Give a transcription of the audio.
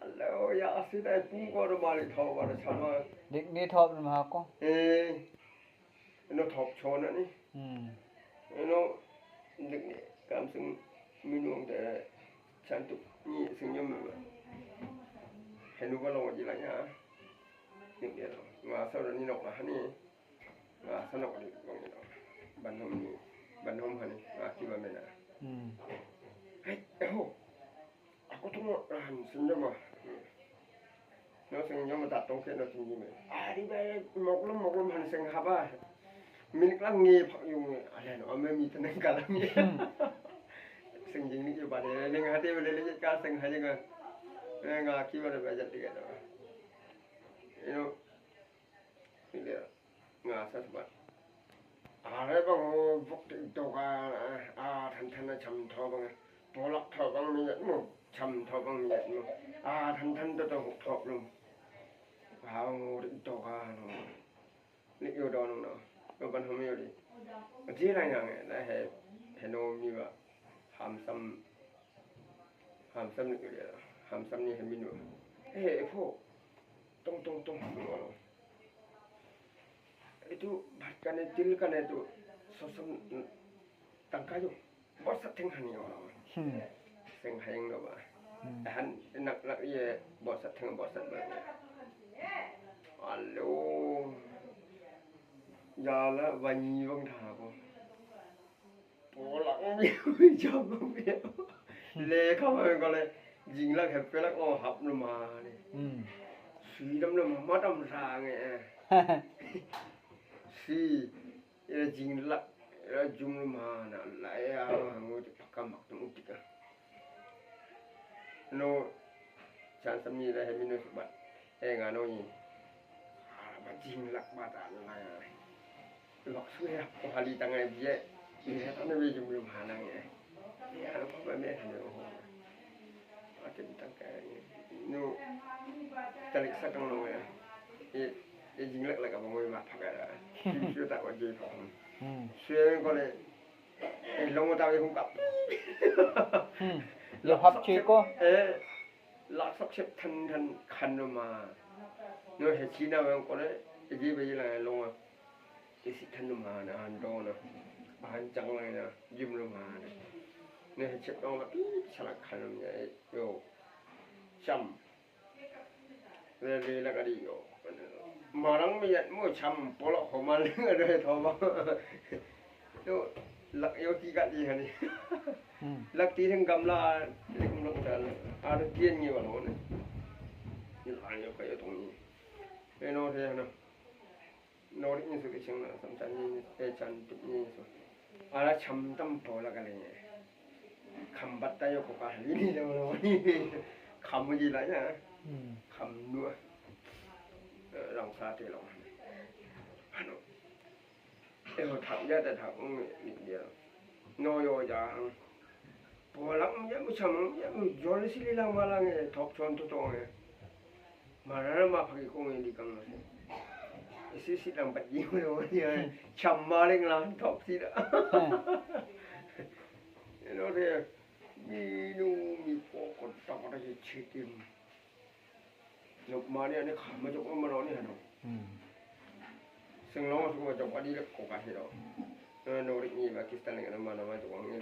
Hello, ya asida pungko do balik tau pada sama. Dik ni top nama aku. Eh, no top chona ni. Hmm. No, dik ni kam sing minum de cantik ni sing nyum. Henu kalau jilanya. Dik dia lo. Ngasa udah ni nok lah ni. ອ່າ ສະໜອກ ອັນນີ້ ບັນຫົມນີ້ ບັນຫົມຫັ້ນນີ້ ອ່າ ທີ່ວ່າແມ່ນ ອືມ ເຮີ້ຍ ໂອ້ ອາ ກໍຕ້ອງອັນ ສັນຍາມາ ເນາະ ສັນຍາມາຕັດຕົງເຂດເນາະ ຈິງໆ ອາ ດີແບ ໝອກລົມ ໝອກລົມ ຫັນເສັງຫາບາ ມິນກຳລັງເງພັກຢູ່ ອາ ແລ້ວເນາະ ແມ່ມີຕະນັງການເງ ອືມ ເສັງຈິງນີ້ຢູ່ບາດນີ້ ເລັງຫາເດ ເລັງກາເສັງຫາຍັງ ເອີ ງາ ຄິດວ່າໄດ້ໄປຈັດເດ ເນາະ. ນີ້ແຫຼະ ງາສາສະບັດ ອາ ແລ້ວບັງ ພວກຕິໂຕກາ ອາ ທັນທັນນະ ຊຳທໍ່ບັງ ໂປລັກທໍ່ບັງ ມີຍັດໂມ ຊຳທໍ່ບັງ ມີຍັດໂມ ອາ ທັນທັນໂຕໂຕ ຫົກທອບລົງ ອາ ຕິໂຕກາ ເນາະ ລິໂຍດອນ ເນາະ ໂຕບັນ ເຮົາມີຢູ່ດີ ເຈລາຍນາງ ແລະ ໃຫ້ ໃຫ້ໂນມີວ່າ ຫາມຊຳ Ham sam ni kali ya. Ham sam ni hamin. Eh, eh, po. Tong, tong, tong. Itu bat kane til kane tu sosam tangka ju. Bosat teng hani orang. Hmm. Seng hayang do ba. Hmm. Han nak nak ye bosat teng bosat ba. Alo. Ya la wanyi bang dah ko. ໂປຫຼັງ ຈຳເປັນ ເລເຂົ້າມາກໍເລີຍ ຍິງຫຼັກ ເຮັດເປັນຫຼັກ ໂອ ຮັບນຳມານີ້ ອືມ ສີດຳນຳມາ ມາດຳສາງແອ ສີ ເອ ຍິງຫຼັກ ເອ ຈຸມນຳມານະ ໄລອາ ງູ ປາກກາໝາກ ຕຸງຕິກ ໂນ ຊານສາມີ ໄລເຮັດເມນູສະບັດ ເອງາໂນອີ ອາ ບາຈິງລັກບາຕານາຍ ລັກສວຍ ໂອ ຫາລີຕັງໄງເບຍ ເບຍຕານເວຍຈຸມລຸມຫານາງເອ ເບຍ ອາ ພະບາເມ ໂອ ອາ ເຕັມຕັງກາຍ ໂນ ຕະລິກສະກັງໂນເອ ເອ ເອ ຍິງລັກ ລັກກະບໍ່ມີມາພັກອາ ຊິຕະວະເຈ ສວຍກໍເລີຍ ເອ ລົງມາຕາມເອ ຫຸງກັບ ອືມ ເອີ ລັກສັກເຊັບທັນ ທັນຄັນມາ ໂນ ເຮັດຊີນາແວງກໍເລີຍ ເອ ຈີໄປຢີລະລົງມາ ເອ ຊິທັນມານະ ອານໂຕນະ ອານຈັງໄລນະ ຍິມລົງມານະ ໂນ ເຮັດເຊັບຕ້ອງລະປີສະລັກຄັນມາ ໂຍ ຊຳ ເລ ເລ ລະກະດີໂອ ມາລັງມີໂມຊຳ ໂປລະໂຄມາເລີຍໂທມາ ໂຍ ລັກໂຍກິກະດີຫັ້ນນີ້ ອືມ ລັກຕີເຖິງກຳລາ ເລັກນ້ອຍຕາ ອາ ຕຽນນີ້ວ່າໂນນີ້ ຫຼາຍໂຍກະໂຍຕົງນີ້ ເອ ໂນເທນະ ໂນລິກນີ້ສຸດເອເຊຍນະ ສຳຄັນນີ້ ເອ ຈັນຕຸກນີ້ສຸດ ອາລະຊຳຕຳໂປລະກະເລີຍ ຄຳບັດຕາໂຍໂກກາລີນີ້ເນາະ ຄຳມັນດີຫຼາຍນະ ອືມ ຄຳນົວ ເອີ ລັງຊາເຕລອງ ອາໂນ ເອ ທັກຍາແຕ່ທັກມື້ນິດດຽວ ໂນໂຍຢາ ໂປລັງຍາມຊຳຍາມຢອນຊິລິລັງມາລັງ ເອ ທອບຊອນໂຕໂຕ ເອ ມາລະມາພັກອີກຄົງເອ ດີກັງ ເອ ຊິຊິລັງປັດຍິງໂນ ເອ ຊຳມາເລັງລາ ທອບຊິລະ ເອ ໂນເດ ມີນູມີໂປກົນຕອກຕະເຈຊິຕິມ ນົກມານີ້ ອັນນີ້ຂາມາຈົກມານອນນີ້ຫັ້ນເນາະ ອືມ ເຊິ່ງລອງມາສຸກມາຈົກອະດີລະໂກກາເຮັດອອກ ເອີ ໂນລິກນີ້ວ່າກິສຕາລິງນຳມານຳມາຈົກນີ້